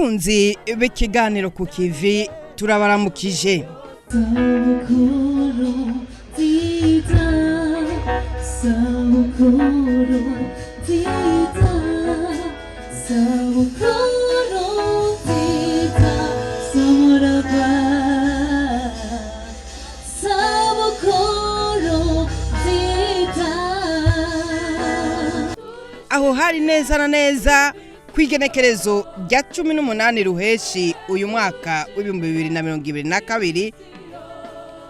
Bakunzi b'ikiganiro ku kivi, turabaramukije. Sabukuru nziza, sabukuru nziza, sabukuru nziza, samuragwa, sabukuru nziza. Aho hari neza na neza ku igenekerezo rya 18 ruheshi uyu mwaka w'2022,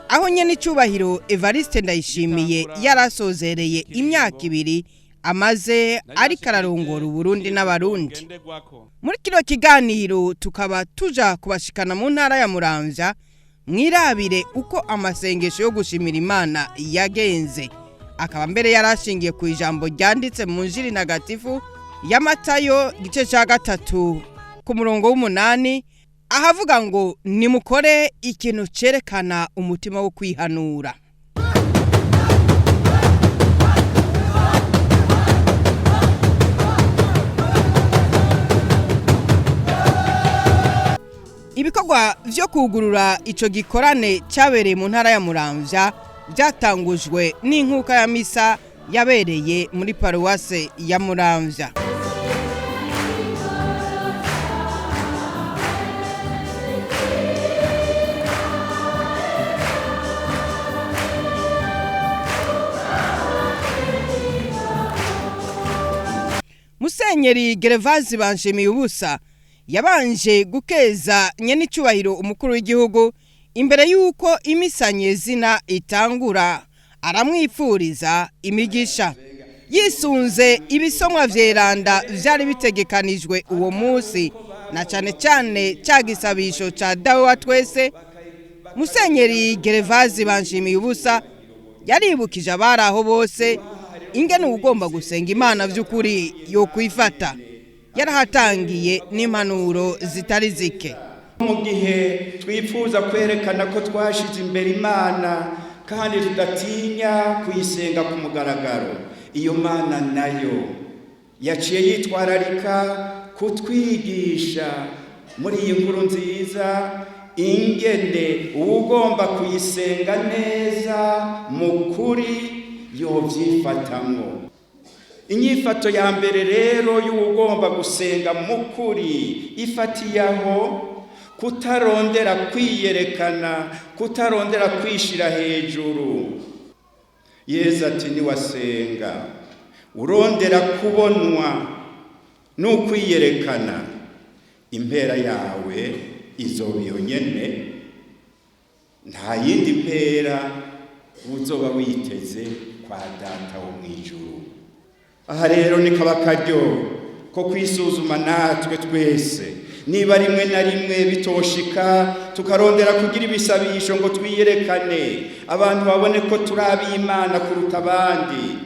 aho nyene icubahiro Evariste Ndayishimiye yarasozereye imyaka 2 amaze ariko ararongora Uburundi n'Abarundi. Muri kino kiganiro tukaba tuja kubashikana mu ntara ya Muramvya, mwirabire uko amasengesho yo gushimira Imana yagenze, akaba mbere yarashingiye ku ijambo ryanditse mu njiri ntagatifu ya Matayo igice cya 3 ku murongo w'8, ahavuga ngo nimukore ikintu cerekana umutima wo kwihanura. Ibikorwa vyo kugurura ico gikorane cyabereye mu ntara ya Muramvya byatangujwe n'inkuka ya misa yabereye muri paruwase ya Muramvya. Musenyeri Gerevazi Banshimiye ubusa yabanje gukeza nyenicubahiro umukuru w'igihugu imbere y'uko imisanye zina itangura, aramwipfuriza imigisha yisunze ibisomwa vyeranda vyari bitegekanijwe uwo munsi, na cane cane ca gisabisho ca Dawe wa twese. Musenyeri Gerevazi Banshimiye ubusa yaribukije abari aho bose ingene ugomba gusenga Imana vy'ukuri yo kwifata. Yarahatangiye n'impanuro zitari zike. Mu gihe twifuza kwerekana ko twashize imbere Imana kandi tudatinya kuyisenga ku mugaragaro, iyo Mana nayo yaciye yitwararika kutwigisha muri iyi nkuru nziza ingene uwugomba kuyisenga neza mu kuri yovyifatamwo. Inyifato ya mbere rero y'uwugomba gusenga mu kuri ifatiye aho kutarondera kwiyerekana, kutarondera kwishira hejuru. Yezu ati niwasenga urondera kubonwa n'ukwiyerekana, impera yawe izoba iyo nyene, nta yindi mpera uzoba witeze kwa Data wo mw'ijuru. Aha rero ni kaba karyo ko kwisuzuma natwe twese, niba rimwe na rimwe bitoshika tukarondera kugira ibisabisho ngo twiyerekane, abantu babone ko turi ab'Imana kuruta abandi,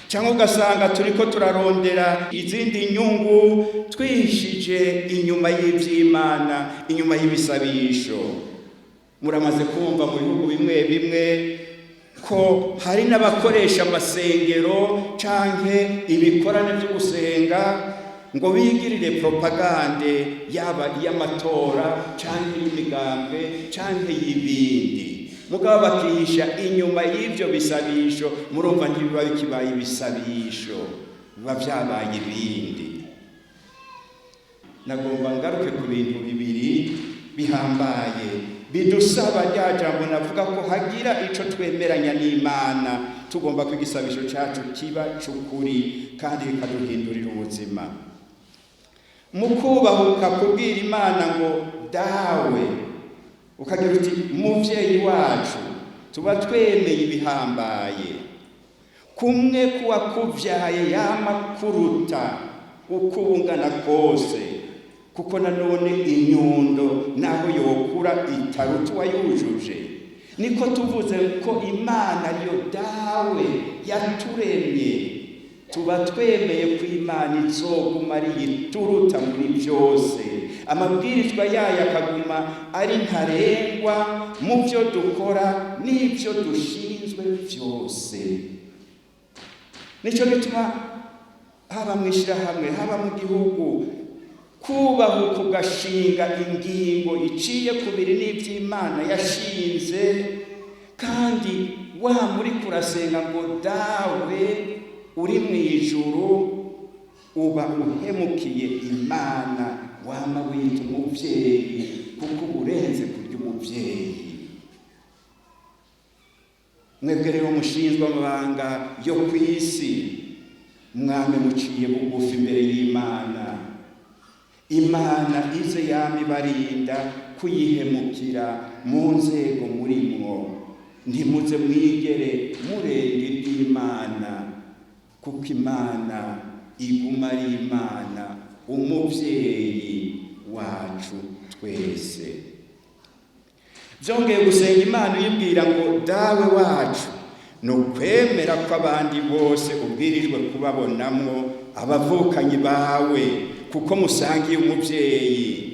cyangwa ugasanga turiko turarondera izindi nyungu twishije inyuma y'ivy'Imana, inyuma y'ibisabisho. Muramaze kumva mu bihugu bimwe bimwe ko hari n'abakoresha amasengero canke ibikorane vyo gusenga ngo bigirire propagande, yaba iy'amatora canke y'imigambwe canke y'ibindi, mugabo bakihisha inyuma y'ivyo bisabisho. Murumva ntibiba bikibaye ibisabisho, biba vyabaye ibindi. Nagomba ngaruke ku bintu bibiri bihambaye bidusaba rya jambo navuga ko hagira ico twemeranya n'Imana, tugomba ko igisabisho cacu kiba c'ukuri kandi kikaduhindurira ubuzima. Mu kubahuka kubwira Imana ngo dawe, ukagira uti muvyeyi wacu, tuba twemeye ibihambaye. Kumwe kuwakuvyaye yama kuruta uko ubungana kose, kuko nanone inyundo naho yokura itaruta uwayujuje. Niko tuvuze ko Imana ariyo dawe yaturemye, tuba twemeye ko Imana izoguma ari ituruta muri byose, amabwirizwa yayo akaguma ari ntarengwa mu byo dukora n'ibyo dushinzwe byose. Nicyo gituma haba mu ishyirahamwe, haba mu gihugu, Kubahuka ugashinga ingingo iciye kubiri n'iby'Imana yashinze, kandi wa muri kurasenga ngo dawe uri mu ijuru, uba uhemukiye Imana wama wita umubyeyi, kuko uba urenze kurya umubyeyi. Mwebwe rero mushinzwe amabanga yo ku isi, mwame muciye bugufi imbere y'Imana. Imana ize yama ibarinda kuyihemukira mu nzego murimwo. Ntimuze mwigere murenga iry'Imana, kuko Imana iguma ari Imana, umubyeyi wacu twese. Byongeye, gusenga Imana uyibwira ngo dawe wacu ni ukwemera ko abandi bose ubwirijwe kubabonamwo abavukanyi bawe, kuko musangiye umubyeyi.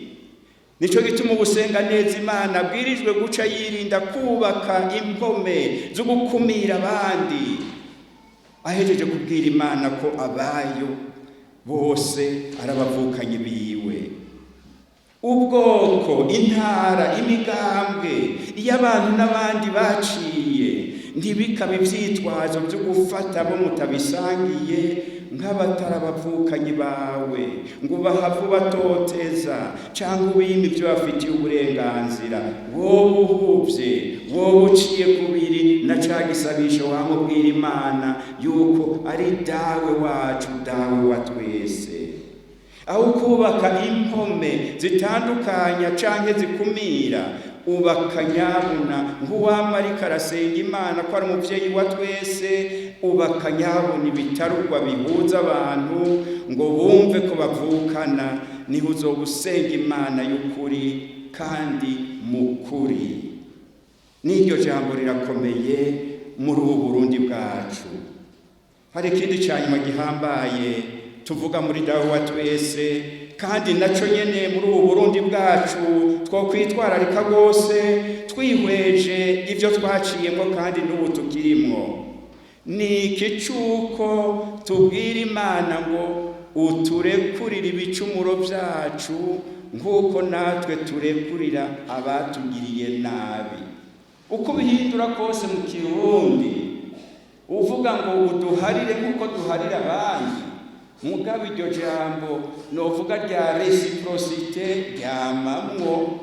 Nicyo gituma ubusenga neza Imana abwirijwe guca yirinda kubaka impome zo gukumira abandi, ahejeje kubwira Imana ko abayo bose ari abavukanyi biwe. Ubwoko, intara, imigambwe iyo abantu n'abandi baciye ntibikabe ibyitwazo byo gufata abo mutabisangiye nk'abatari abavukanyi bawe, ngo bahave ubatoteza cyangwa ubime ibyo bafitiye uburenganzira. Wowe uhubye, wowe uciye kubiri na ca gisabisho wamubwira Imana yuko ari dawe wacu, dawe wa twese. Aho kubaka impome zitandukanya canke zikumira, ubaka nyabuna nk'uwama ariko arasenga Imana ko ari umuvyeyi wa twese. Ubaka nyabuna ibitarugwa bihuza abantu ngo bumve ko bavukana. Niho uzoba usenga Imana y'ukuri kandi mu kuri. N'iryo jambo rirakomeye muri ubu Burundi bwacu. Hari ikindi ca nyuma gihambaye tuvuga muri dawe wa twese, kandi naco nyene muri ubu Burundi bwacu twokwitwararika rwose, twihweje ibyo twaciyemo kandi n'ubu tukirimwo. Ni iki c'uko tubwira Imana ngo uturekurire ibicumuro byacu nk'uko natwe turekurira abatugiriye nabi. Uko ubihindura kose mu Kirundi, uvuga ngo uduharire nk'uko duharira abandi, mugabo iryo jambo novuga rya réciprocité ryamamwo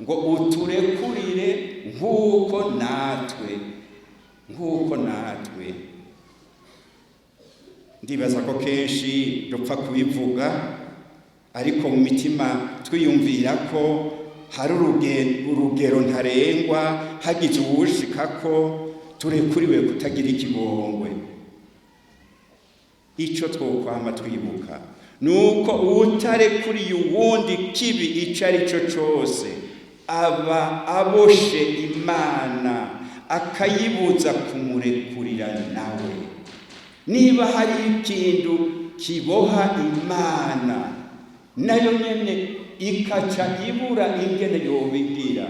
ngo uturekurire nk'uko natwe. Ndibaza ko kenshi dupfa kubivuga, ariko mu mitima twiyumvira ko hari urugero ntarengwa hagize uwushika ko turekuriwe kutagira ikigongwe. Icyo twokwama twibuka ni uko utarekuriye uwundi kibi icyo ari cyo cyose aba aboshe Imana, akayibuza kumurekurira nawe. Niba hari ikintu kiboha Imana, nayo nyene ikaca ibura ingene yobigira,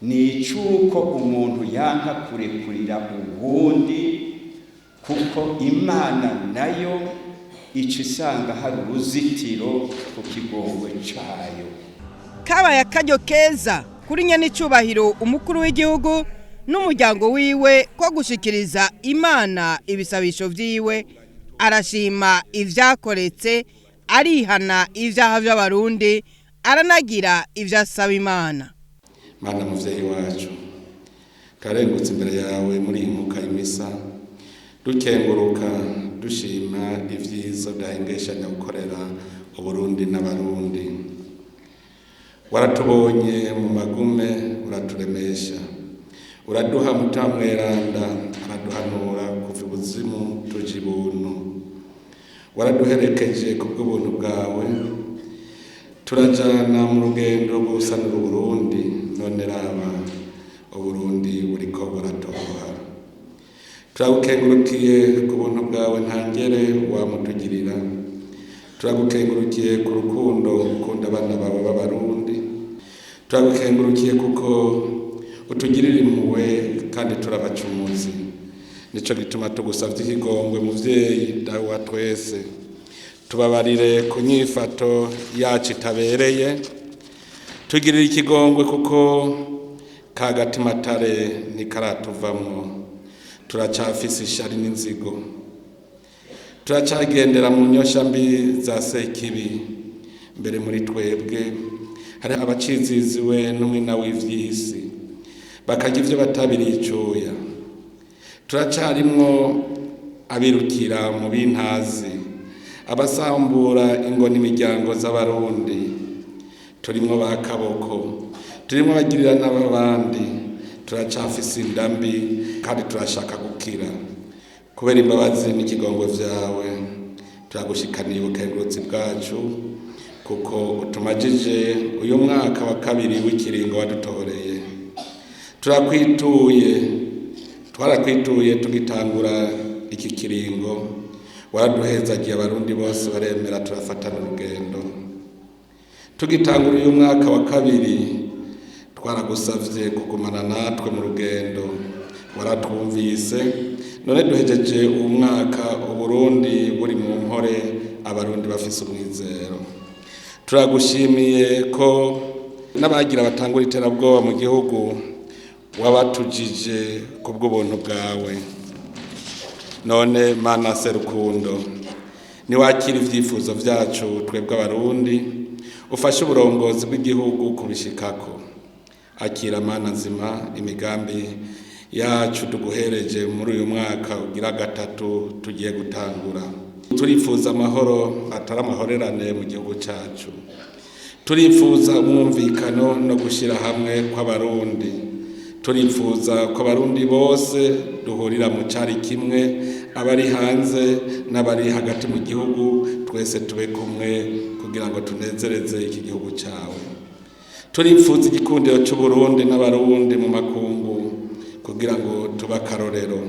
ni icuko umuntu yanka kurekurira uwundi, kuko Imana nayo ica isanga hari uruzitiro ku kigongwe cayo. Kabaye akaryo keza kuri nyenicubahiro umukuru w'igihugu n'umuryango wiwe ko gushikiriza Imana ibisabisho vyiwe. Arashima ivyakoretse, arihana ivyaha vy'Abarundi, aranagira ivyo asaba Imana. Mana muvyeyi wacu, karengutse imbere yawe muri iyi nkuka y'imisa, dukenguruka, dushima ivyiza udahengeshanya gukorera Uburundi n'Abarundi. Waratubonye mu magume, uraturemesha, uraduha Mutima Mweranda, araduhanura kuva ibuzimu tuja ibuntu. Waraduherekeje kubw'ubuntu bwawe, turajana mu rugendo rwo gusanura Uburundi. None raba, Uburundi buriko buratoha. Turagukengurukiye ku buntu bwawe ntangere wamutugirira. Turagukengurukiye ku rukundo ukunda abana bawe b'Abarundi. Turagukengurukiye kuko utugirira impuhwe kandi turabacumuzi. Nico gituma tugusavye ikigongwe, muvyeyi, dawe wa twese. Tubabarire ku nyifato yacu itabereye. Tugirire ikigongwe kuko ka gatimatare ntikaratuvamwo. Turacafise ishari n'inzigo, turacagendera mu nyosha mbi za sekibi. Mbere muri twebwe hari abaciziziwe n'umwina w'ivy'isi, bakarya ivyo batabiriye icuya. Turacarimwo abirukira mu bintazi, abasambura ingo n'imiryango z'Abarundi. Turimwo ba kaboko, turimwo abagirira n'ababandi. Turacafise inda mbi kandi turashaka gukira. Kubera imbabazi n'ikigongo vyawe, turagushikaniye ubukengurutsi bwacu kuko utumajije uyu mwaka wa kabiri w'ikiringo wadutoreye. Turakwituye, twarakwituye tugitangura iki kiringo. Waraduhezagiye, Abarundi bose baremera, turafatana urugendo. Tugitangura uyu mwaka wa kabiri, twaragusavye kugumana natwe mu rugendo, waratwumvise. None duhejeje uwu mwaka Uburundi buri mu mpore, Abarundi bafise umwizero. Turagushimiye ko n'abagira batangura iterabwoba mu gihugu wabatujije ku bw'ubuntu bwawe. None Mana Serukundo, niwakira ivyifuzo vyacu twebwe Abarundi, ufashe uburongozi bw'igihugu kubishikako. Akira, Mana nzima, imigambi yacu tuguhereje muri uyu mwaka ugira gatatu tugiye gutangura. Turifuza amahoro atari amahorerane mu gihugu cacu. Turifuza umwumvikano no gushyira hamwe kw'Abarundi. Turifuza ko Abarundi bose duhurira mu cari kimwe, abari hanze n'abari hagati mu gihugu, twese tube kumwe kugira ngo tunezereze iki gihugu cawe. Turifuza igikundiro c'Uburundi n'Abarundi mu makungu kugira ngo tube akarorero.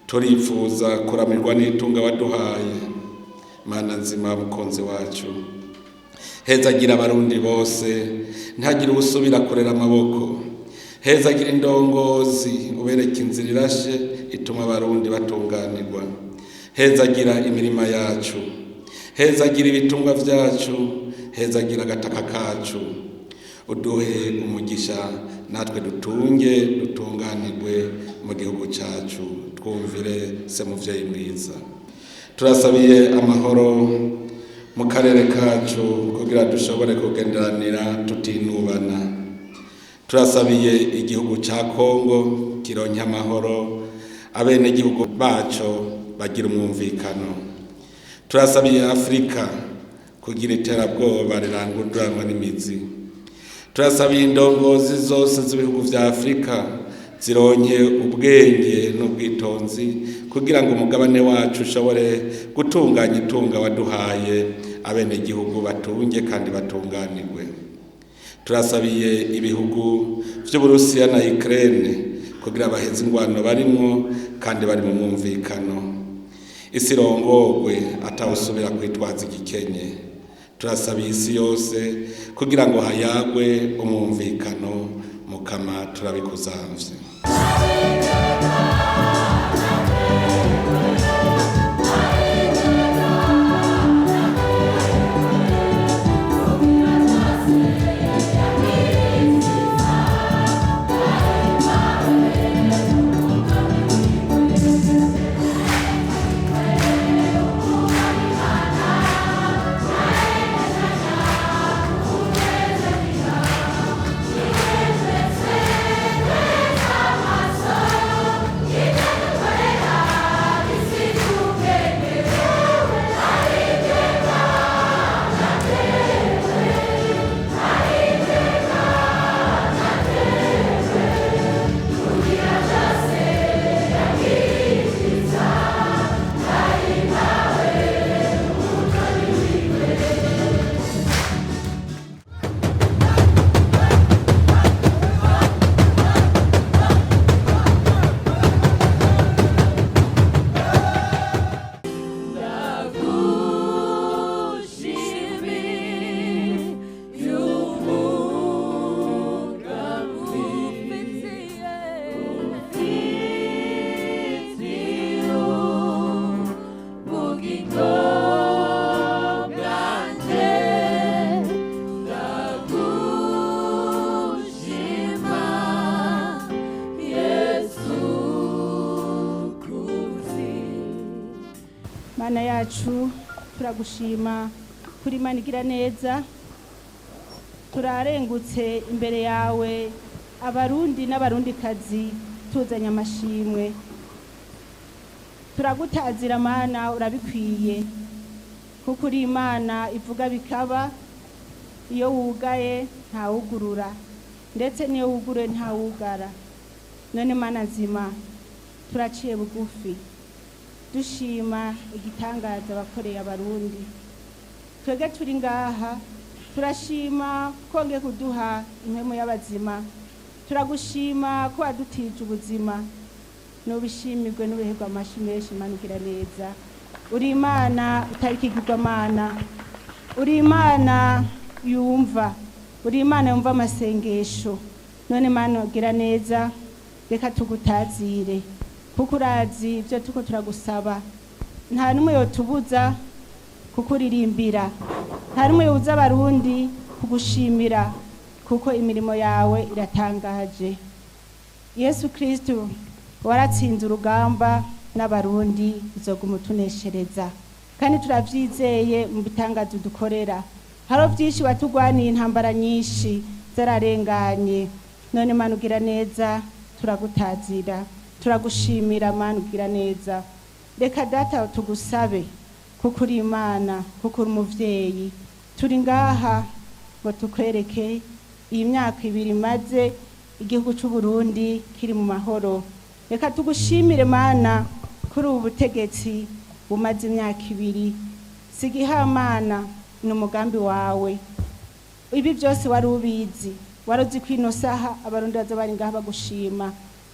Turifuza kuramirwa n'itunga waduhaye. Mana nzima, mukunzi wacu, hezagira Abarundi bose, ntagire uwusubira kurera amaboko. Hezagira indongozi, ubereka inzira irashe ituma Abarundi batunganirwa. Hezagira imirima yacu, hezagira ibitungwa vyacu, hezagira agataka kacu. Uduhe umugisha natwe dutunge, dutunganirwe mu gihugu cacu. Twumvire se muvyeyi mwiza. Turasabiye amahoro mu karere kacu kugira dushobore kugenderanira tutinubana. Turasabiye igihugu ca Kongo kironke amahoro, abenegihugu baco bagira umwumvikano. Turasabiye Afurika kugira iterabwoba rirangururanwa n'imizi. Turasabiye indongozi zose z'ibihugu vya Afurika zironke ubwenge n'ubwitonzi kugira ngo umugabane wacu ushobore gutunganya itunga waduhaye, abenegihugu batunge kandi batunganirwe. Turasabiye ibihugu vy'Uburusiya na Ukraine kugira baheze ingwano barimwo kandi bari mu mwumvikano, isi irongorwe atawusubira kwitwaza igikenye. Turasabiye isi yose kugira ngo hayagwe umwumvikano. Mukama, turabikuzamvye. Mana yacu, turagushima kuri Imana igira neza. Turarengutse imbere yawe, Abarundi n'Abarundikazi, tuzanye amashimwe. Turagutazira Mana, urabikwiye, kuko uri Imana ivuga bikaba. Iyo wugaye ntawugurura, ndetse n'iyo wuguruye ntawugara. None Mana nzima, turaciye bugufi dushima igitangaza bakoreye Abarundi. Twebwe turi ngaha turashima kongeye kuduha impemu y'abazima. Turagushima ko wadutije ubuzima. Nubishimirwe n'ubiherwa amashi menshi. Imana ugira neza, uri Imana utari ikigirwamana, uri Imana yumva, uri Imana yumva amasengesho. None Imana ugira neza, reka tugutazire, kuko urazi ibyo tuko turagusaba. Nta n'umwe yotubuza kukuririmbira, nta n'umwe yobuza Abarundi kugushimira, kuko imirimo yawe iratangaje. Yesu Kristu, waratsinze urugamba n'Abarundi, uzoguma utuneshereza, kandi turavyizeye mu bitangazo dukorera. Hariho byinshi watugwaniye, intambara nyinshi zararenganye. None Mana ugira neza, turagutazira, turagushimira. Mana ugira neza, reka Data tugusabe, kuko uri Imana, kuko uri umuvyeyi. Turi ngaha ngo tukwereke iyi myaka 2 imaze igihugu c'u Burundi kiri mu mahoro. Reka tugushimire Mana kuri ubu butegetsi bumaze imyaka 2. Sigihamana, ni umugambi wawe. Ibi byose wari ubizi, wari uzi ko ino saha Abarundi baza bari ngaha bagushima.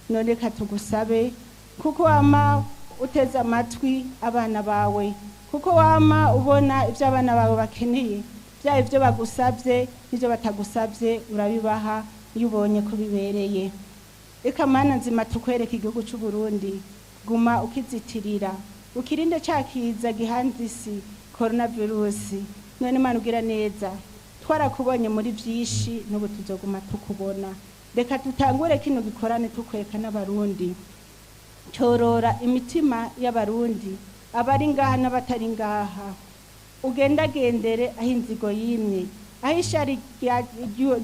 None reka tugusabe, kuko wama uteze amatwi abana bawe, kuko wama ubona ibyo abana bawe bakeneye, byaba ibyo bagusabye n'ibyo batagusabye, urabibaha iyo ubonye ko bibereye. Reka Mana nzima tukwereke igihugu cy'u Burundi. Guma ukizitirira, ukirinde ca kiza gihanze isi, coronavirus. None Mana ugira neza, twarakubonye muri byinshi, n'ubu tuzoguma tukubona. Reka tutangure kino gikorane tukwereka n'Abarundi. Cyorora imitima y'Abarundi, abari ngaha n'abatari ngaha. Ugendagendere aho inzigo yimye, aho ishari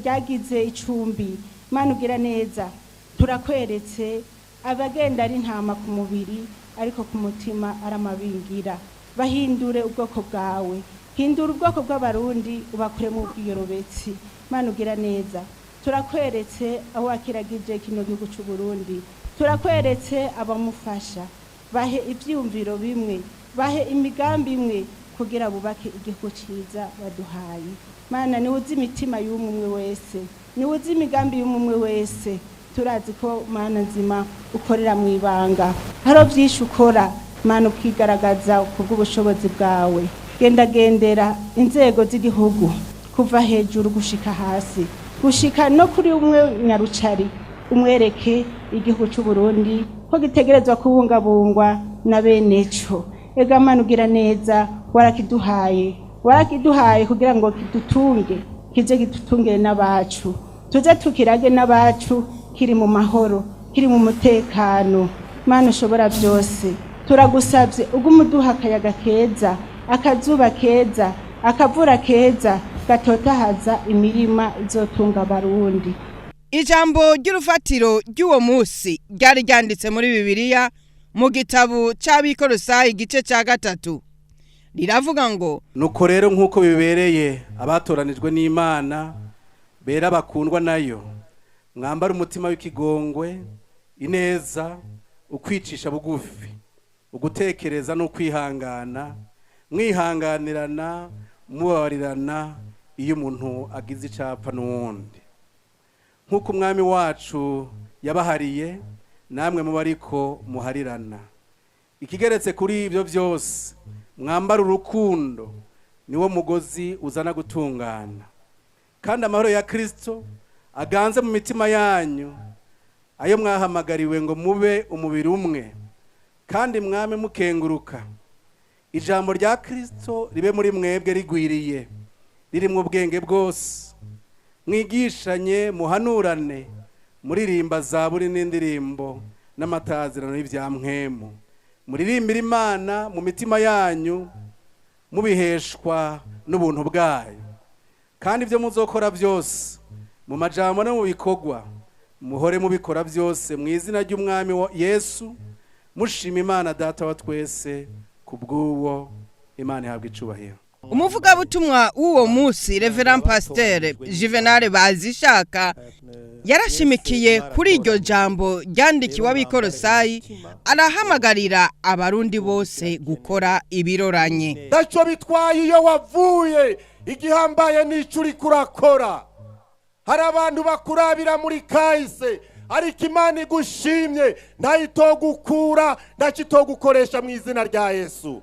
ryagize icumbi. Mana ugira neza, turakweretse abagenda ari intama ku mubiri, ariko ku mutima ari amabingira. Bahindure ubwoko bwawe, hindura ubwoko bw'Abarundi, ubakuremo ubwiyorobetsi. Mana ugira neza, turakweretse aho wakiragije kino gihugu cy'u Burundi. Turakweretse abamufasha. Bahe ibyiyumviro bimwe, bahe imigambi imwe, kugira bubake igihugu cyiza baduhaye. Mana, niwe uzi imitima y'umwe umwe wese, niwe uzi imigambi y'umwe umwe wese. Turazi ko Mana nzima ukorera mu ibanga. Hariho byinshi ukora Mana, ukigaragaza kubw'ubushobozi bwawe. Gendagendera inzego z'igihugu kuva hejuru gushika hasi, gushika no kuri umwe nyarucari, umwereke igihugu cy'u Burundi ko gitegerezwa kubungabungwa na bene co. Ega Mana ugira neza, warakiduhaye, warakiduhaye kugira ngo kidutunge, kize gidutungire n'abacu, tuze tukirage n'abacu kiri mu mahoro, kiri mu mutekano. Mana ushobora byose, turagusabye ugume uduha akayaga keza, akazuba keza, akavura keza gatotahaza imirima izotunga Abarundi. Ijambo ry'urufatiro ry'uwo munsi ryari ryanditse muri Bibiliya mu gitabo c'Abikorosayi, igice cya 3, riravuga ngo: Nuko rero, nk'uko bibereye abatoranijwe n'Imana, bera bakundwa nayo, mwambara umutima w'ikigongwe, ineza, ukwicisha bugufi, ugutekereza n'ukwihangana, mwihanganirana, mubabarirana iyo umuntu agize icapfa n'uwundi, nk'uko Umwami wacu yabahariye, namwe muba ariko muharirana. Ikigeretse kuri ibyo byose, mwambara urukundo, niwo mugozi uzana gutungana. Kandi amahoro ya Kristo aganze mu mitima yanyu, ayo mwahamagariwe ngo mube umubiri umwe, kandi mwame mukenguruka. Ijambo rya Kristo ribe muri mwebwe rigwiriye, ririmo ubwenge bwose. Mwigishanye, muhanurane, muririmba zaburi n'indirimbo n'amatazirano y'ibya mpwemu. Muririmbire Imana mu mitima yanyu, mubiheshwa n'ubuntu bwayo. Kandi ibyo muzokora byose mu majambo no mu bikorwa, muhore mubikora byose mu izina ry'Umwami Yesu, mushima Imana Data wa twese. Kubw'uwo Imana ihabwa icubahiro. Umuvugabutumwa w'uwo munsi, Reverend Pasteur Juvenal Bazishaka, yarashimikiye kuri iryo jambo ryandikiwe ab'Ikorosayi, arahamagarira abarundi bose gukora ibiroranye. Ntacyo bitwaye iyo wavuye, igihambaye n'icyo uriko urakora. Hari abantu bakurabira muri kahise, ariko Imana igushimye ntayitogukura, ntacitogukoresha mu izina rya Yesu.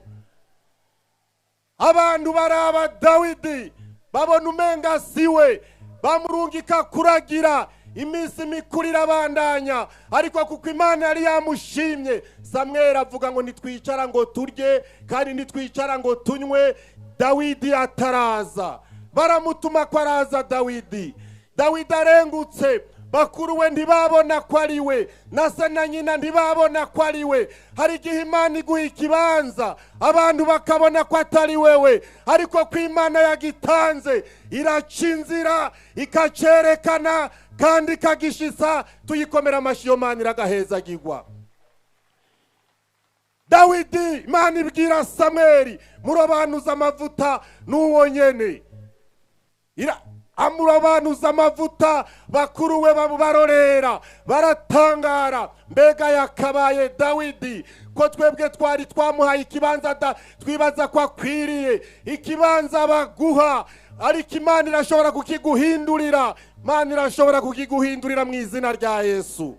Abantu baraba Dawidi babona umenga siwe, bamurungika kuragira iminsi mikuru irabandanya, ariko kuko Imana yari yamushimye, Samweli avuga ngo nitwicara ngo turye kandi nitwicara ngo tunywe Dawidi ataraza. Baramutuma ko araza Dawidi. Dawidi arengutse, bakuru we ntibabona ko ari we, na se na nyina ntibabona ko ari we. Hari igihe Imana iguha ikibanza abantu bakabona ko atari wewe, ariko ko Imana yagitanze iraca inzira ikacerekana kandi ikagishisa. Tuyikomera amashyi, iyo Mana iragahezagirwa. Dawidi, Imana ibwira Samweli, murobanuza amavuta n'uwo nyene. Amurobanuza amavuta, bakuru we bamubarorera baratangara, mbega yakabaye Dawidi ko twebwe twari twamuhaye ikibanza twibaza ko akwiriye ikibanza baguha, ariko Imana irashobora kukiguhindurira. Imana irashobora kukiguhindurira mu izina rya Yesu.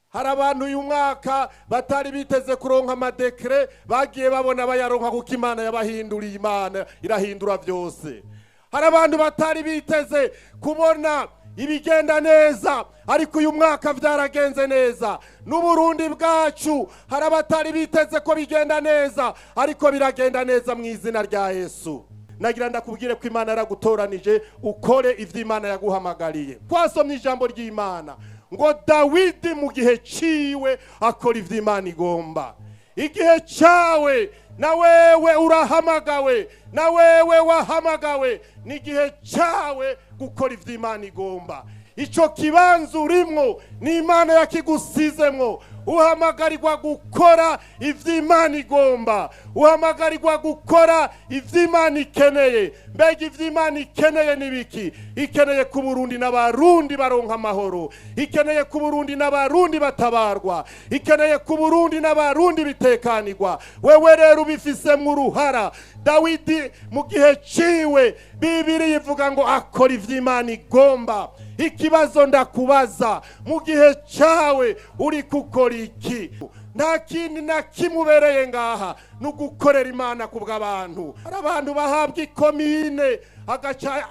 Hari abantu uyu mwaka batari biteze kuronka amadekre, bagiye babona bayaronka kuko Imana yabahinduriye. Imana irahindura byose. Hari abantu batari biteze kubona ibigenda neza, ariko uyu mwaka vyaragenze neza. N'Uburundi bwacu hari abatari biteze ko bigenda neza, ariko biragenda neza mu izina rya Yesu. Nagira ndakubwire ko Imana yaragutoranije ukore ivyo Imana yaguhamagariye. Twasomye ijambo ry'Imana ngo Dawidi mu gihe ciwe akora ivyo Imana igomba. Igihe cyawe na wewe urahamagawe, na wewe wahamagawe, n'igihe cyawe gukora ivyo Imana igomba. Ico kibanza urimwo ni Imana yakigusizemwo. Uhamagarirwa gukora ivyo Imana igomba, uhamagarirwa gukora ivyo Imana ikeneye. Mbega ivyo Imana ikeneye ni biki? Ikeneye ku Burundi n'abarundi baronka amahoro, ikeneye ku Burundi n'abarundi batabarwa, ikeneye ku Burundi n'abarundi bitekanirwa. Wewe rero ubifisemwo uruhara. Dawidi mu gihe ciwe, Bibiliya ivuga ngo akora ivyo Imana igomba. Ikibazo ndakubaza, mu gihe cyawe uri gukora iki? Nta kindi na kimubereye ngaha ni ugukorera Imana ku bw'abantu. Hari abantu bahabwa ikomine, agaca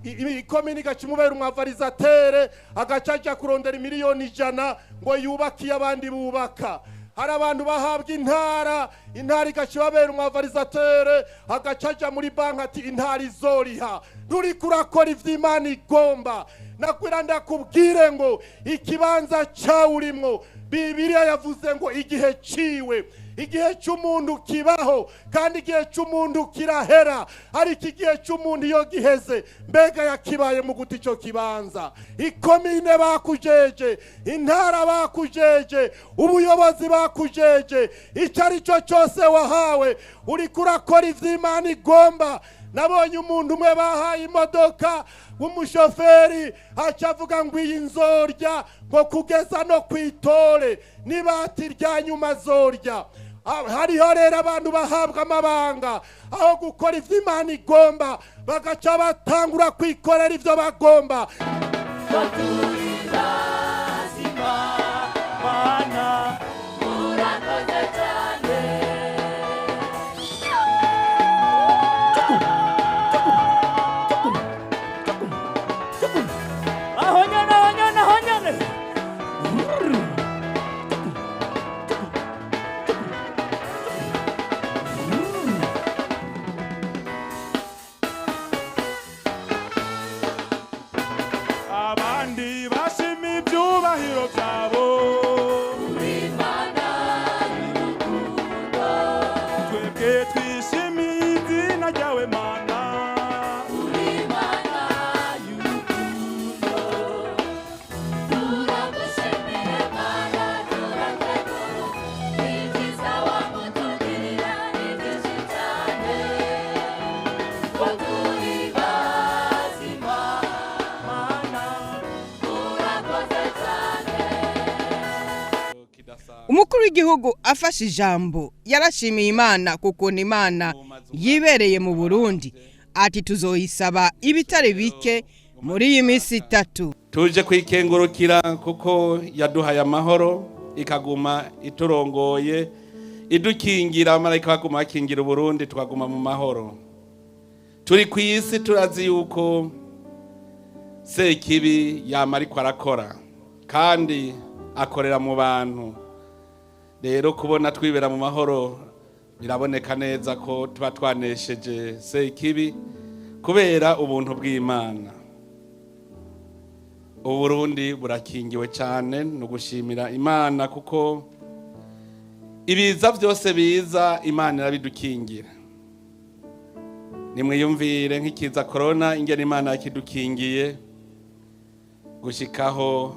ikomine igaca imubera umwavarizatere, agaca ajya kurondera 100,000,000 ngo yubakiye abandi bubaka. Hari abantu bahabwa intara, intara igaca ibabera umwavarizatere, agaca aja muri banki ati intara izoriha. Nturiko urakora ivyo Imana igomba. Nakwira ndakubwire ngo ikibanza cyawe urimwo, Bibiliya yavuze ngo igihe ciwe, igihe cy'umuntu kibaho kandi igihe cy'umuntu kirahera, ariko igihe cy'umuntu iyo giheze mbega yakibaye mu guta ico kibanza. Ikomine bakujeje, intara bakujeje, ubuyobozi bakujeje, icyo ari cyo cyose wahawe uriko urakora ivyo Imana igomba. Nabonye umuntu umwe bahaye imodoka w'umushoferi, aca avuga ngo iyi nzorya ngo kugeza no kwitore, nibati rya nyuma zorya. Hariho rero abantu bahabwa amabanga aho gukora ivyo Imana igomba, bagaca batangura kwikorera ivyo bagomba. Abandi bashima ibyo Twebwe twishimiye izina ryawe Mana. Uri Imana y'urukundo, turagushimiye Mana, turakenguruka ibyiza wamutugirira ni byinshi cyane, ko turi bazima Mana, urakoze cyane. Umukuru w'igihugu afashe ijambo yarashimiye Imana kukuntu Imana yibereye mu Burundi, ati tuzoyisaba ibitari bike muri iyi minsi itatu. Tuje kwikengurukira kuko yaduhaye amahoro, ikaguma iturongoye, idukingira, abamarayika baguma bakingira Uburundi, tukaguma mu mahoro. Turi ku isi turazi yuko Sekibi yama ariko arakora kandi akorera mu bantu. Rero kubona twibera mu mahoro biraboneka neza ko tuba twanesheje Sekibi kubera ubuntu bw'Imana. Uburundi burakingiwe cyane, ni ugushimira Imana kuko ibiza byose biza Imana irabidukingira. Nimwiyumvire nk'ikiza korona ingene Imana yakidukingiye gushikaho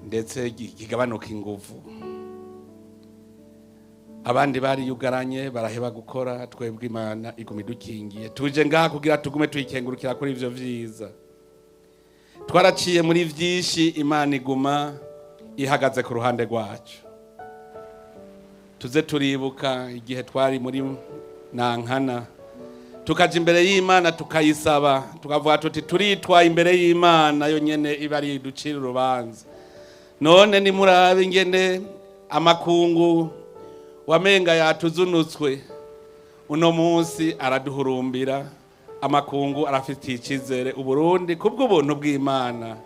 ndetse kigabanuka inguvu. Abandi bariyugaranye baraheba gukora, twebwe Imana iguma idukingiye. Tuje ngaha kugira tugume tuyikengurukira kuri ivyo vyiza. Twaraciye muri vyinshi, Imana iguma ihagaze ku ruhande rwacu. Tuze turibuka igihe twari muri Nankana, tukaja imbere y'Imana tukayisaba, tukavuga tuti turitwaye imbere y'Imana yo nyene iba ari iducira urubanza. None nimurabe ingene amakungu wamenga yatuzunutswe, uno munsi araduhurumbira. Amakungu arafitiye icizere Uburundi kubw'ubuntu bw'Imana.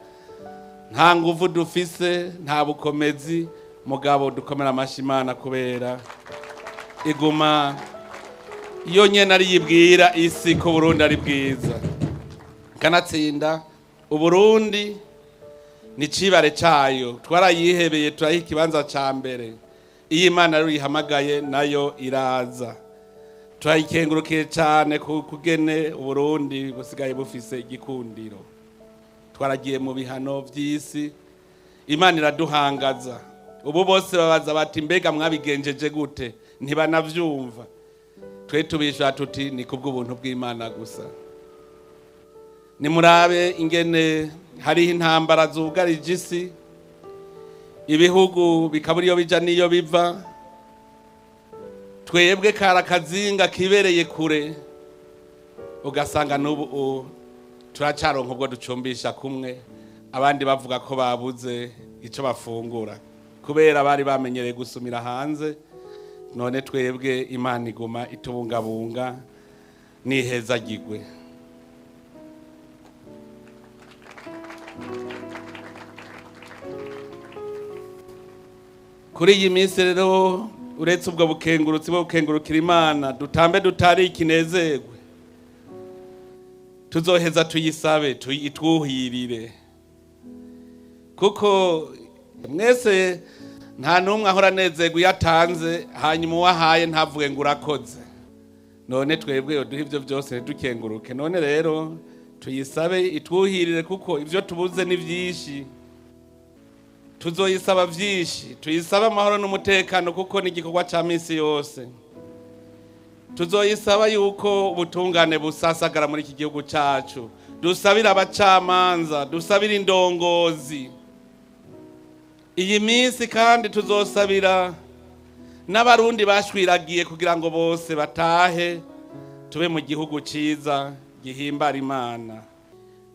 Nta nguvu dufise, nta bukomezi, mugabo dukomera amashi Imana kubera iguma iyo nyene ariyibwira isi ko Burundi ari bwiza. Kanatsinda Uburundi ni cibare cayo, twarayihebeye turayiha ikibanza ca mbere. Iyo Imana rero ihamagaye nayo iraza. Turayikengurukiye cyane ku kugene Uburundi busigaye bufise igikundiro. Twaragiye mu bihano vy'isi, Imana iraduhangaza. Ubu bose babaza bati mbega mwabigenjeje gute? Ntibanavyumva. Twe tubishura tuti ni kubw'ubuntu bw'Imana gusa. Nimurabe ingene hariho intambara zugarije isi, ibihugu bikabura iyo bija n'iyo biva. Twebwe kara kazinga kibereye kure, ugasanga n'ubu turacaronka ubwo ducumbisha kumwe, abandi bavuga ko babuze ico bafungura kubera bari bamenyereye gusumira hanze. None twebwe Imana iguma itubungabunga, nihezagirwe. Kuri iyi minsi rero, uretse ubwo bukengurutsi bwo gukengurukira Imana, dutambe dutari ikinezerwe, tuzoheza tuyisabe itwuhirire, kuko mwese nta n'umwe ahora anezerwa iyo atanze, hanyuma uwahaye ntavuge ngo urakoze. None twebwe yoduha ivyo byose ntidukenguruke. None rero tuyisabe itwuhirire, kuko ivyo tubuze ni vyinshi. Tuzoyisaba vyinshi, tuyisabe amahoro n'umutekano kuko ni igikorwa ca misi yose. Tuzoyisaba yuko ubutungane busasagara muri iki gihugu cacu, dusabire abacamanza, dusabire indongozi. Iyi minsi kandi tuzosabira n'abarundi bashwiragiye kugira ngo bose batahe, tube mu gihugu ciza gihimbara Imana.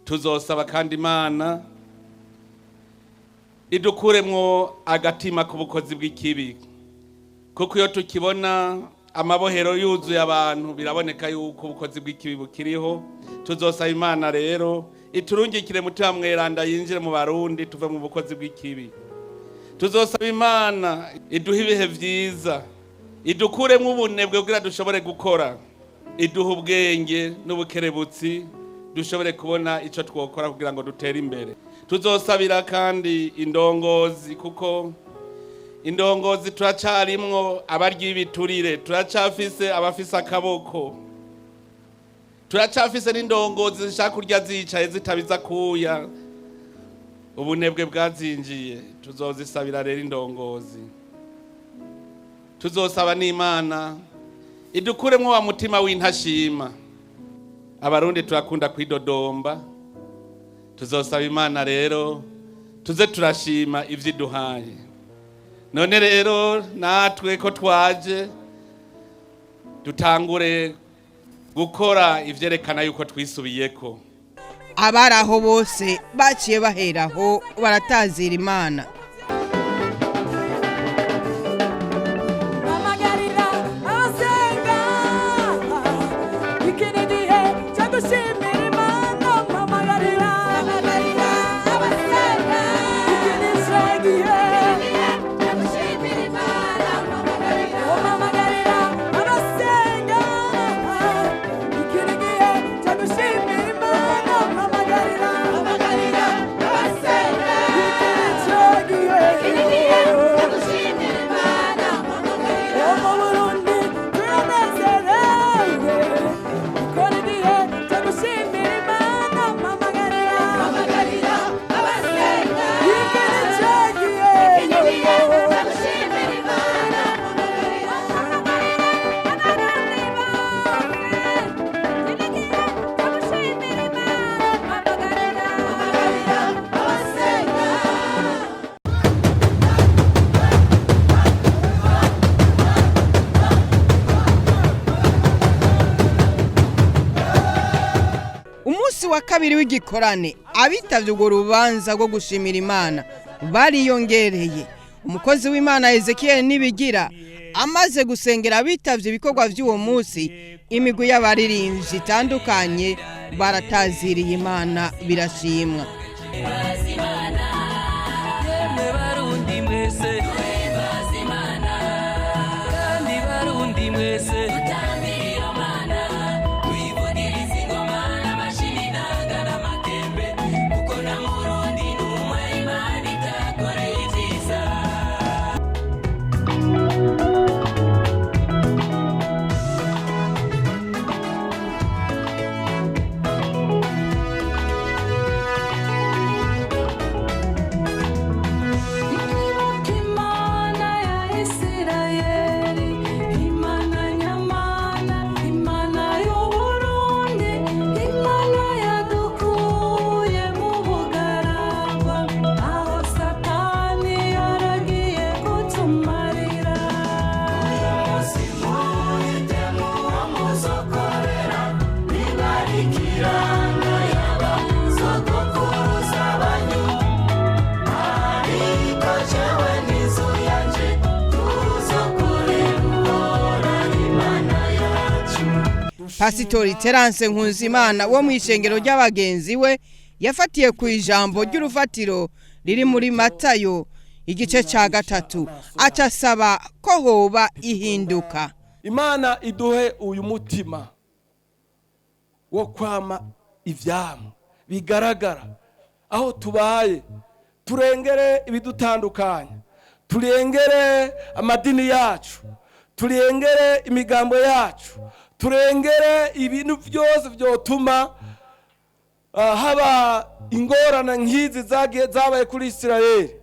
Tuzosaba kandi Imana idukuremwo agatima k'ubukozi bw'ikibi, kuko iyo tukibona amabohero yuzuye abantu biraboneka yuko ubukozi bw'ikibi bukiriho. Tuzosaba Imana rero iturungikire Mutima Mweranda yinjire mu Barundi, tuve mu bukozi bw'ikibi. Tuzosaba Imana iduhe ibihe vyiza, idukuremwo ubunebwe kugira dushobore gukora, iduhe ubwenge n'ubukerebutsi dushobore kubona ico twokora kugira ngo dutere imbere. Tuzosabira kandi indongozi, kuko Indongozi turacarimwo abarya ibiturire, turacafise abafise akaboko, turacafise n'indongozi zishaka kurya zicaye zitabiza kuya. Ubunebwe bwazinjiye. Tuzozisabira rero indongozi, tuzosaba n'Imana idukuremwo wa mutima w'intashima. Abarundi turakunda kwidodomba, tuzosaba Imana rero tuze turashima ivyo iduhaye. None rero natwe ko twaje dutangure gukora ivyerekana yuko twisubiyeko. Abari aho bose baciye baheraho baratazira Imana. Amagarira asenga iki ni igihe cyo gushimira Imana. Amagarira abasenga iki ni cyo gihe cyo gushimira Imana. Amagarira abasenga iki ni igihe cyo gushimira Imana. Amagarira abasenga iki ni cyo gihe cyo gushimira Imana. Mu Burundi turanezerewe kuko ni igihe cyo gushimira Imana. Amagarira abasenga iki ni cyo gihe cyo gushimira Imana. Umunsi wa kabiri w'igikorane, abitavye urwo rubanza rwo gushimira Imana bariyongereye. Umukozi w'Imana Ezekiel Nibigira amaze gusengera abitavye ibikorwa vy'uwo munsi, imigwi y'abaririmbyi itandukanye barataziriye Imana birashimwa. Yemwe Barundi mwese, duhimbaze Imana, kandi Barundi mwese dutambire iyo Mana, tuyivugirize ingoma n'amashini, inanga n'amakembe, kuko nta Murundi n'umwe Imana itakoreye ibyiza. Ikibuka Imana ya Isirayeli, Imana nyamana, Imana y'Uburundi, Imana yadukuye mu bugaragwa, aho Satani yaragiye kutumarira. Uyu munsi muhitemo uwo muzokorera, niba ari ikiranga yaba sogokuruza banyu, ariko jewe n'inzu yanje tuzokorera Uhoraho Imana yacu. Pasitori Terence Nkunzimana wo mu ishengero ry'abagenzi we yafatiye ku ijambo ry'urufatiro riri muri Matayo igice ca 3, aca asaba ko hoba ihinduka. Imana iduhe uyu mutima wo kwama ivyamwa bigaragara aho tubaye, turengere ibidutandukanya, turengere amadini yacu, turengere imigambo yacu, turengere ibintu byose byotuma haba ingorane nk'izi zagiye zabaye kuri Isirayeli.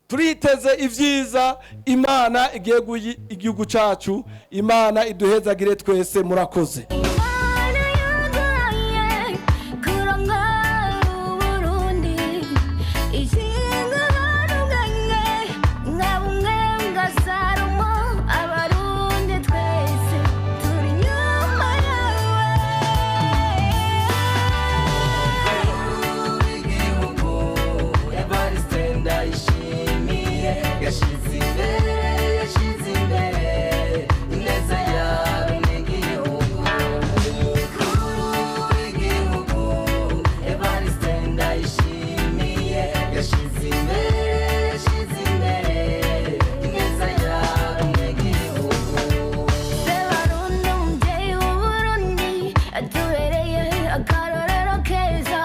Turiteze ibyiza Imana igiye guha igihugu cyacu. Imana iduhezagire twese. Murakoze. Imana yaduhaye kurongora Uburundi, ishinga barunganye nka bumwe bwa Salomo, Abarundi twese turi inyuma yawe. W'igihugu Evariste Ndayishimiye yashize imbere, yashize imbere ineza yawe n'igihugu. Umukuru w'igihugu Evariste Ndayishimiye yashize imbere, yashize imbere ineza yawe n'igihugu. Sebarundi umubyeyi w'Uburundi atubereye akarorero keza,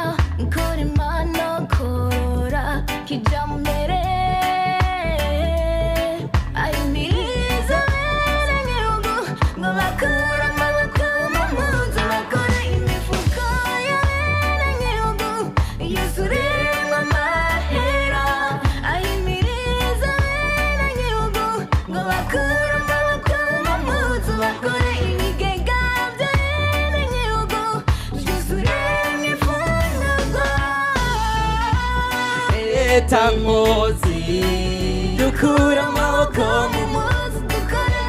kora Imana korora kijambere. Leta nkozi dukura amaboko mu muzi dukore.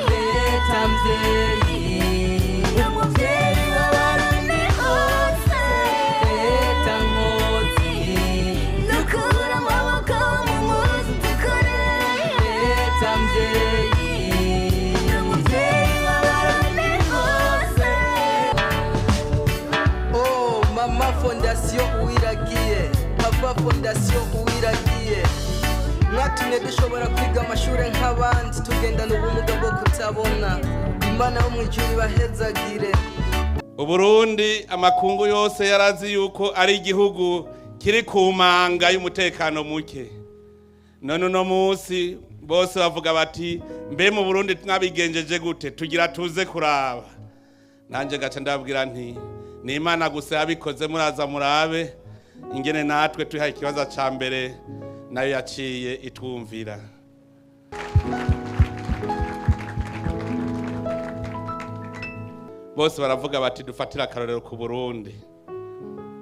Leta mvyeyi umuvyeyi w'abarundi bose. Leta nkozi dukura amaboko mu muzi dukore. Leta mvyeyi umuvyeyi w'abarundi bose. Oh, mama fondation Uwiragiye, papa fondation Uwiragiye, mwatumye dushobora kwiga amashuri nk'abandi tugendana ubumuga bwo kutabona. Imana yo mu ijuru ibahezagire. Uburundi amakungu yose yarazi yuko ari igihugu kiri ku manga y'umutekano muke. None uno munsi bose bavuga bati mbe mu Burundi mwabigenjeje gute, tugira tuze kuraba. Nanje gaca ndababwira nti ni Imana gusa yabikoze, muraza murabe ingene natwe twihaye ikibazo ca mbere nayo yaciye itwumvira. Bose baravuga bati dufatire akarorero ku Burundi.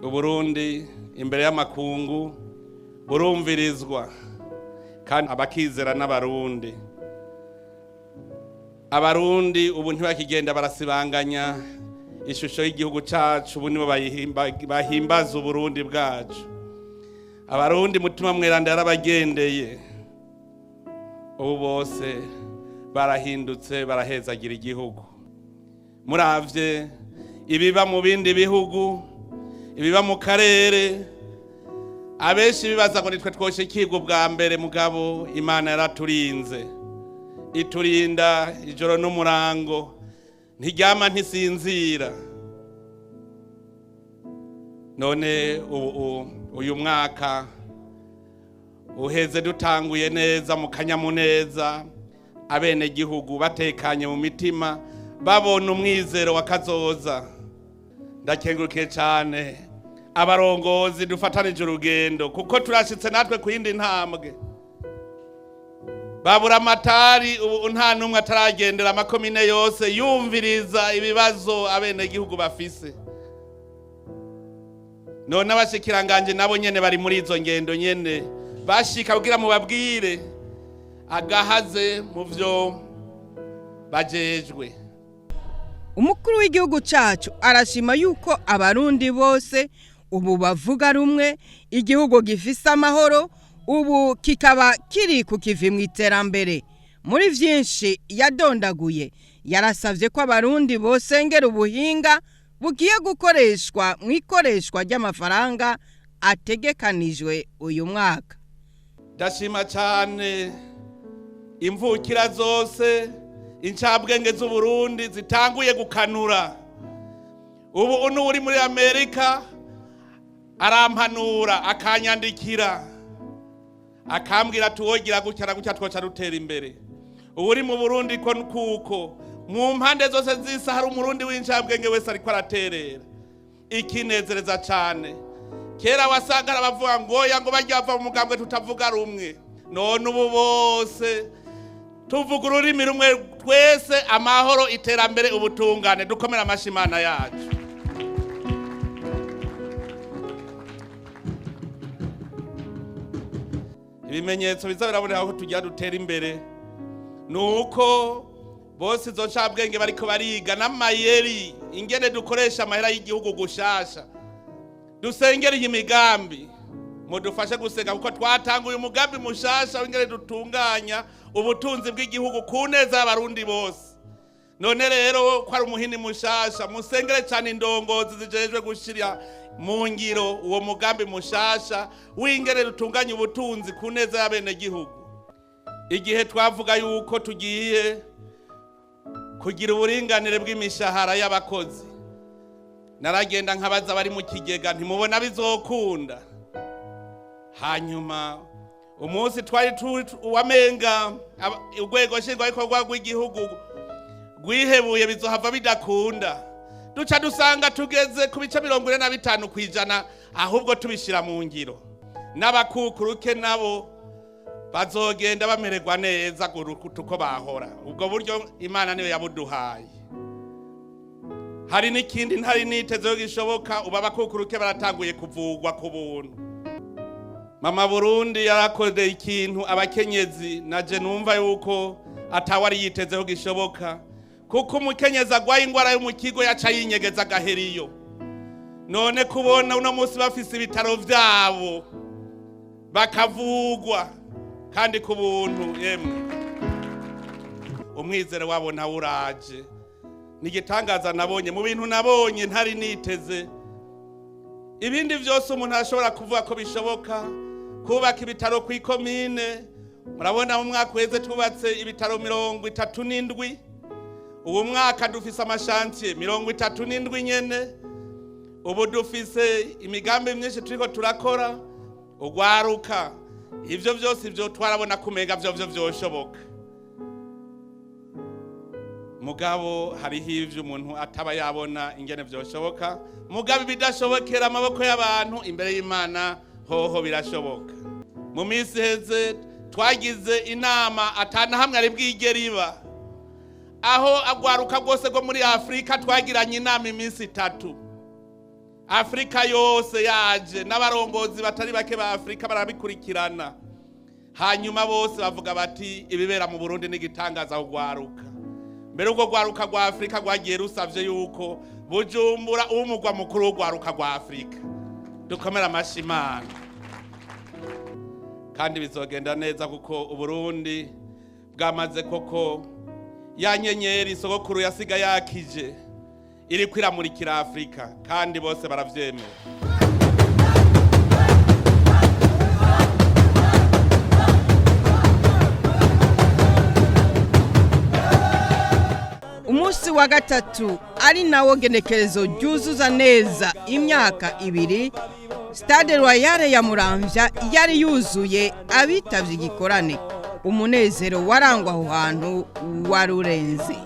Uburundi imbere y'amakungu burumvirizwa kandi abakizera n'abarundi. Abarundi ubu ntibakigenda barasibanganya ishusho y'igihugu cacu, ubu nibo bahimbaza Uburundi bwacu. Abarundi Mutima Mweranda yarabagendeye, ubu bose barahindutse barahezagira igihugu. Muravye ibiba mu bindi bihugu, ibiba mu karere, abenshi bibaza ngo nitwe twoshikirwa ubwa mbere, mugabo Imana yaraturinze, iturinda ijoro n'umurango, ntiryama ntisinzira. None ubu uyu mwaka uheze dutanguye neza mu kanyamuneza, abenegihugu batekanye mu mitima, babona umwizero wa kazoza. Ndakengurukiye cyane abarongozi dufatanije urugendo, kuko turashitse natwe ku yindi ntambwe. Babura amatari ubu nta n'umwe ataragendera amakomine yose yumviriza ibibazo abenegihugu bafise. None abashikiranganje nabo nyene bari muri izo ngendo nyene, bashika kugira mubabwire agahaze mu vyo bajejwe. Umukuru w'igihugu cacu arashima yuko abarundi bose ubu bavuga rumwe, igihugu gifise amahoro, ubu kikaba kiri ku kivi mu iterambere. Muri vyinshi yadondaguye, yarasavye ko abarundi bosengera ubuhinga bugiye gukoreshwa mu ikoreshwa ry'amafaranga ategekanijwe uyu mwaka. Ndashima cyane imvukira zose, incabwenge z'Uburundi zitanguye gukanura. Ubu uno uri muri Amerika arampanura, akanyandikira, akambwira tuwogira gutya na gutya twoca dutera imbere. Ubu uri mu Burundi ko kuko mu mpande zose z'isi hari umurundi w'incabwenge wese ariko araterera. Ikinezereza cyane, kera wasanga abavuga ngo ya ngo bajya bava mu mugambwe tutavuga rumwe, none ubu bose tuvuga ururimi rumwe twese, amahoro, iterambere, ubutungane. Dukomera amashi Imana yacu. Ibimenyetso biza biraboneka ko tugira dutera imbere nuko bose izo ncabwenge bariko bariga n'amayeri ingene dukoresha amahera y'igihugu gushasha. Dusengere iyi migambi, mudufashe gusenga kuko twatanguye umugambi mushasha w'ingene dutunganya ubutunzi bw'igihugu ku neza y'abarundi bose. None rero ko ari umuhini mushasha, musengere cyane indongozi zijejwe gushira mu ngiro uwo mugambi mushasha w'ingene dutunganya ubutunzi ku neza y'abenegihugu. Igihe twavuga yuko tugiye kugira uburinganire bw'imishahara y'abakozi, naragenda nkabaza bari mu kigega ntimubona bizokunda. Hanyuma umunsi twari uwamenga urwego nshingwabikorwa rw'igihugu rwihebuye bizohava bidakunda, duca dusanga tugeze ku bice 45% ahubwo tubishira mu ngiro. N'abakukuruke nabo bazogenda bamererwa neza kuruta uko bahora. Ubwo buryo Imana niyo yabuduhaye. Hari n'ikindi ntari nitezeho gishoboka, ubu abakukuruke baratanguye kuvugwa ku buntu. Mama Burundi yarakoze ikintu abakenyezi naje numva yuko atawari yitezeho gishoboka, kuko umukenyezi agwaye ingwara yo mu kigo yaca yinyegeza agaheriyo. None kubona uno munsi bafise ibitaro vyabo bakavugwa kandi ku buntu, yemwe umwizero wabo nawe uraje. Ni igitangaza nabonye mu bintu nabonye ntari niteze. Ibindi vyose umuntu arashobora kuvuga ko bishoboka, kubaka ibitaro ku ikomine. Murabona mu mwaka uheze twubatse ibitaro 37, ubu mwaka dufise amashantiye 37 nyene. Ubu dufise imigambi myinshi turiko turakora, ugwaruka ivyo vyose ivyo twarabona kumenga vyo vyoshoboka. Mugabo hariho ivyo umuntu ataba yabona ingene vyoshoboka, mugabo ibidashobokera amaboko y'abantu imbere y'Imana hoho birashoboka. Mu minsi iheze twagize inama atana hamwe ari bwigere iba, aho agwaruka rwose rwo muri Afrika twagiranye inama iminsi 3. Afrika yose yaje n'abarongozi batari bake ba Afrika barabikurikirana, hanyuma bose bavuga bati ibibera mu Burundi n'igitangaza ugwaruka. Mbere ubwo gwaruka rwa Afrika rwagiye rusavye yuko Bujumbura umugwa mukuru w'ugwaruka rwa Afrika. Dukomera amashi Imana. Kandi bizogenda neza kuko Uburundi bwamaze koko ya nyenyeri sogokuru yasiga yakije iri kwiramurikira Afrika, kandi bose baravyemera. Umunsi wa gatatu ari nawo genekerezo ryuzuza neza imyaka 2, Stade Royale ya Muramvya yari yuzuye abitavye igikorane. Umunezero warangwa aho hantu warurenze.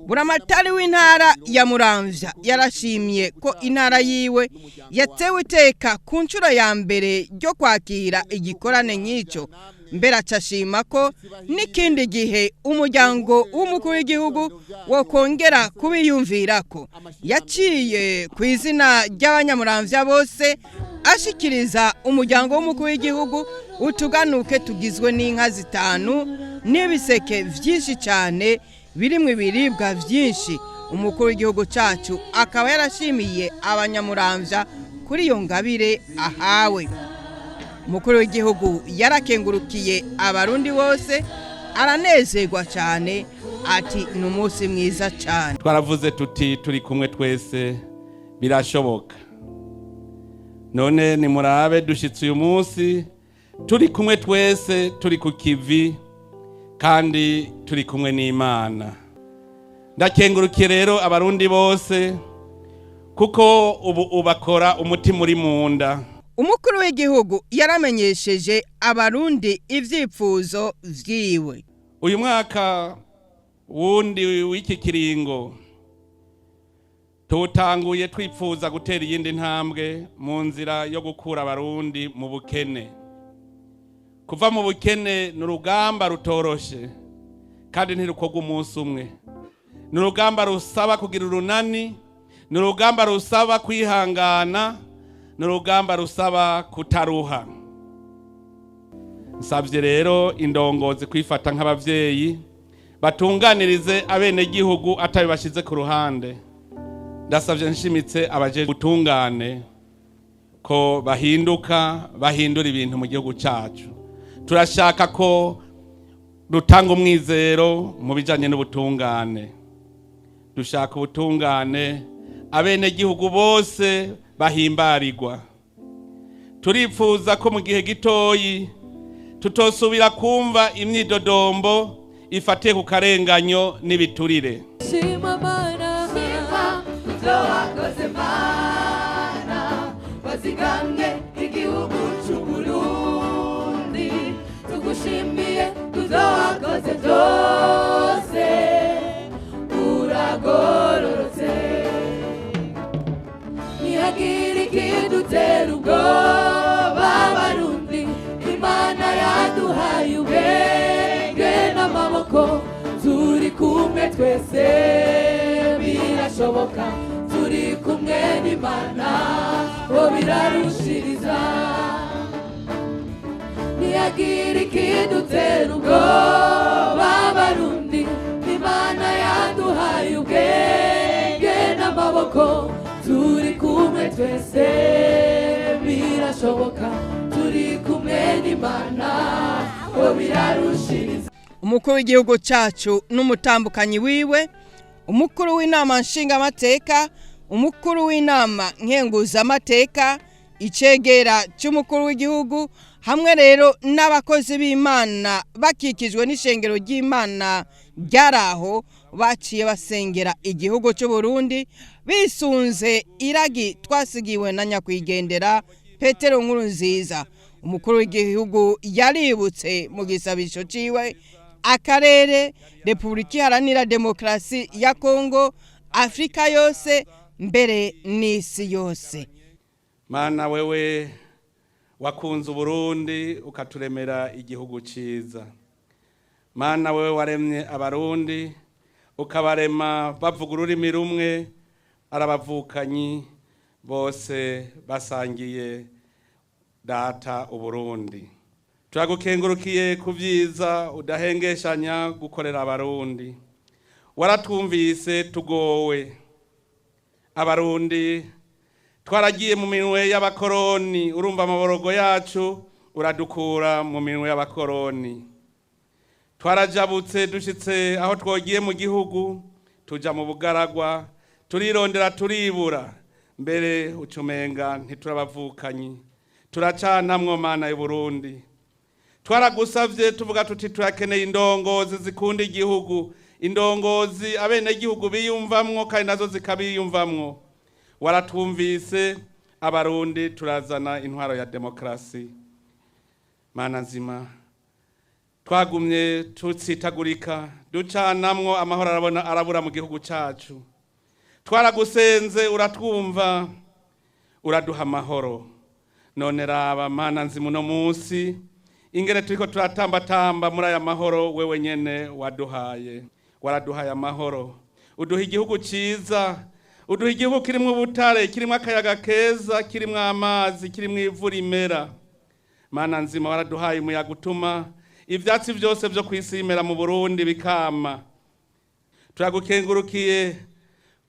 Buramatari w'intara ya Muramvya yarashimye ko intara yiwe yatewe iteka ku nshuro ya mbere ryo kwakira igikorane nk'icyo. Mbere acashima ko n'ikindi gihe umuryango w'umukuru w'igihugu wokongera kubiyumvirako. Yaciye ku izina ry'abanyamuramvya bose ashikiriza umuryango w'umukuru w'igihugu utuganuke tugizwe n'inka 5 n'ibiseke vyinshi cyane birimwo ibiribwa vyinshi. Umukuru w'igihugu cacu akaba yarashimiye abanyamuramvya kuri iyo ngabire ahawe. Umukuru w'igihugu yarakengurukiye abarundi bose, aranezerwa cyane, ati ni umunsi mwiza cyane. Twaravuze tuti turi kumwe twese birashoboka. None nimurabe dushitse uyu munsi turi kumwe twese, turi ku kivi kandi turi kumwe n'Imana. Ndakengurukiye rero abarundi bose kuko ubu ubakora umutima uri munda. Umukuru w'igihugu yaramenyesheje abarundi ivyipfuzo vyiwe. Uyu mwaka wundi w'iki kiringo tutanguye twipfuza gutera iyindi ntambwe mu nzira yo gukura abarundi mu bukene. Kuva mu bukene ni urugamba rutoroshe kandi ntirukorwa umunsi umwe. Ni urugamba rusaba kugira urunani, Ni urugamba rusaba kwihangana, ni urugamba rusaba kutaruha. Nsabye rero indongozi kwifata nk'abavyeyi, batunganirize abenegihugu atabibashize ku ruhande. Ndasabye nshimitse abaje gutungane ko bahinduka, bahindura ibintu mu gihugu cyacu. Turashaka ko rutanga umwizero mu bijanye n'ubutungane. Dushaka ubutungane abenegihugu bose bahimbarirwa. Turipfuza ko mu gihe gitoyi tutosubira kumva imyidodombo ifatiye ku karenganyo n'ibiturire. Shima Mana, shima ibyo wakoze Mana, wazigamye igihugu c'Uburundi, tugushimiye kubyo wakoze byose, uragororotse. Ntihagire ikidutera ubwoba Abarundi, Imana yaduhaye ubwenge n'amaboko, turi kumwe twese birashoboka, turi kumwe n'Imana bo birarushiriza. Ntihagire ikidutera ubwoba Abarundi, Imana yaduhaye ubwenge n'amaboko, turi kumwe twese birashoboka, turi kumwe n'Imana bo birarushiriza. Umukuru w'igihugu cyacu n'umutambukanyi wiwe, umukuru w'inama nshingamateka, umukuru w'inama nkenguzamateka, icegera cy'umukuru w'igihugu, hamwe rero n'abakozi b'Imana bakikijwe n'ishengero ry'Imana ryaraho, baciye basengera igihugu cy'u Burundi bisunze iragi twasigiwe na nyakwigendera Petero Nkurunziza. Umukuru w'igihugu yaributse mu gisabisho ciwe akarere, Repubulika Iharanira Demokarasi ya Kongo, Afrika yose mbere n'isi yose. Mana wewe wakunze Uburundi ukaturemera igihugu ciza. Mana wewe waremye Abarundi ukabarema bavuga ururimi rumwe, arabavukanyi bose basangiye data Uburundi. Turagukengurukiye ku vyiza udahengeshanya gukorera Abarundi. Waratwumvise tugowe. Abarundi twaragiye mu minwe y'abakoroni, urumva amaborogo yacu uradukura mu minwe y'abakoroni. Twarajabutse dushitse aho twogiye mu gihugu, tuja mu bugaragwa, turirondera turibura, mbere ucumenga ntiturabavukanyi. Turacanamwo Mana y'u Burundi. Twaragusavye tuvuga tuti turakeneye indongozi zikunda igihugu, indongozi abenegihugu biyumvamwo kandi nazo zikabiyumvamwo. Waratwumvise Abarundi turazana intwaro ya demokrasi. Mana nzima, twagumye tutsitagurika, ducanamwo amahoro arabona arabura mu gihugu cacu. Twaragusenze uratwumva, uraduha amahoro. None raba Mana nzima uno munsi ingene turiko turatambatamba muri aya mahoro wewe nyene waduhaye. Waraduhaye amahoro, uduha igihugu ciza, uduha igihugu kirimwo ubutare, kirimwo akayaga keza, kirimwo amazi, kirimwo ivu rimera. Mana nzima waraduhaye umuyaga utuma ivyatsi vyose vyo kw'isi bimera mu Burundi bikama. Turagukengurukiye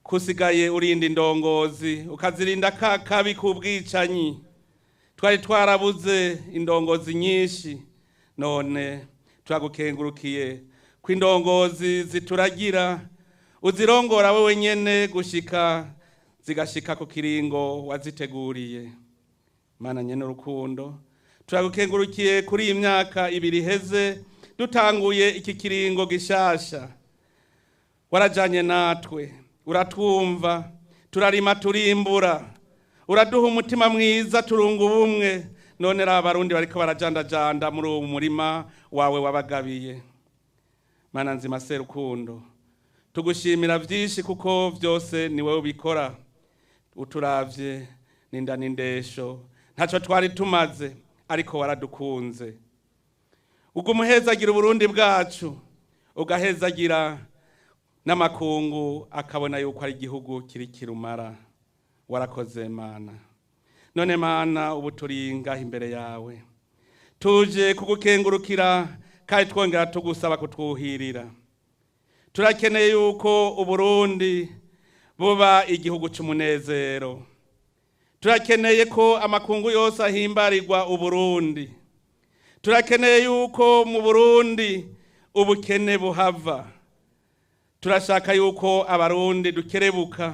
kusigaye urinda indongozi, ukazirinda ka kabi k'ubwicanyi. Twari twarabuze indongozi nyinshi, none turagukengurukiye ko indongozi zituragira, uzirongora wewe nyene gushika zigashika ku kiringo waziteguriye. Mana nyene urukundo, turagukengurukiye kuri iyi myaka ibiri iheze dutanguye iki kiringo gishasha. Warajanye natwe, uratwumva, turarima turimbura, uraduha umutima mwiza turunga ubumwe. None raba Abarundi bariko barajandajanda muri uwo murima wawe wabagabiye. Mana nzima serukundo, tugushimira vyinshi kuko vyose ni wewe ubikora. Uturavye ninda n'indesho, ntaco twari tumaze ariko waradukunze. Ugumuhezagira Uburundi bwacu, ugahezagira N'amakungu akabona yuko ari igihugu kiri kirumara. Warakoze Mana. None Mana, ubu turi ngaha imbere yawe, tuje kugukengurukira kandi twongera tugusaba kutwuhirira. Turakeneye yuko Uburundi buba igihugu cy'umunezero. Turakeneye ko amakungu yose ahimbarirwa Uburundi. Turakeneye yuko mu Burundi ubukene buhava. Turashaka yuko Abarundi dukerebuka.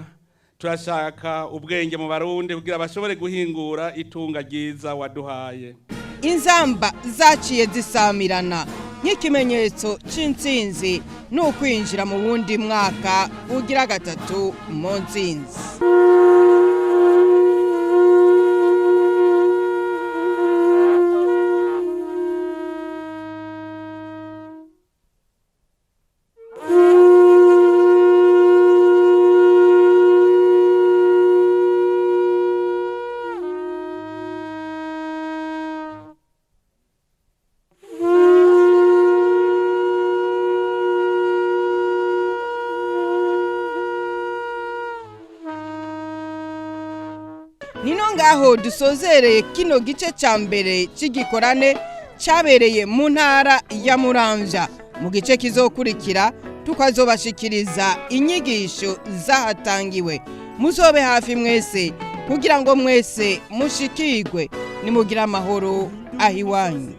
Turashaka ubwenge mu Barundi kugira bashobore guhingura itunga ryiza waduhaye. Inzamba zaciye zisamirana nk'ikimenyetso c'intsinzi n'ukwinjira mu wundi mwaka ugira gatatu mu ntsinzi. Nino ngaho dusozereye kino gice cya mbere cy'igikorane cyabereye mu ntara ya Muramvya. Mu gice kizokurikira tukazobashikiriza inyigisho zahatangiwe. Muzobe hafi mwese kugira ngo mwese mushikirwe. Nimugire amahoro aho iwanyu.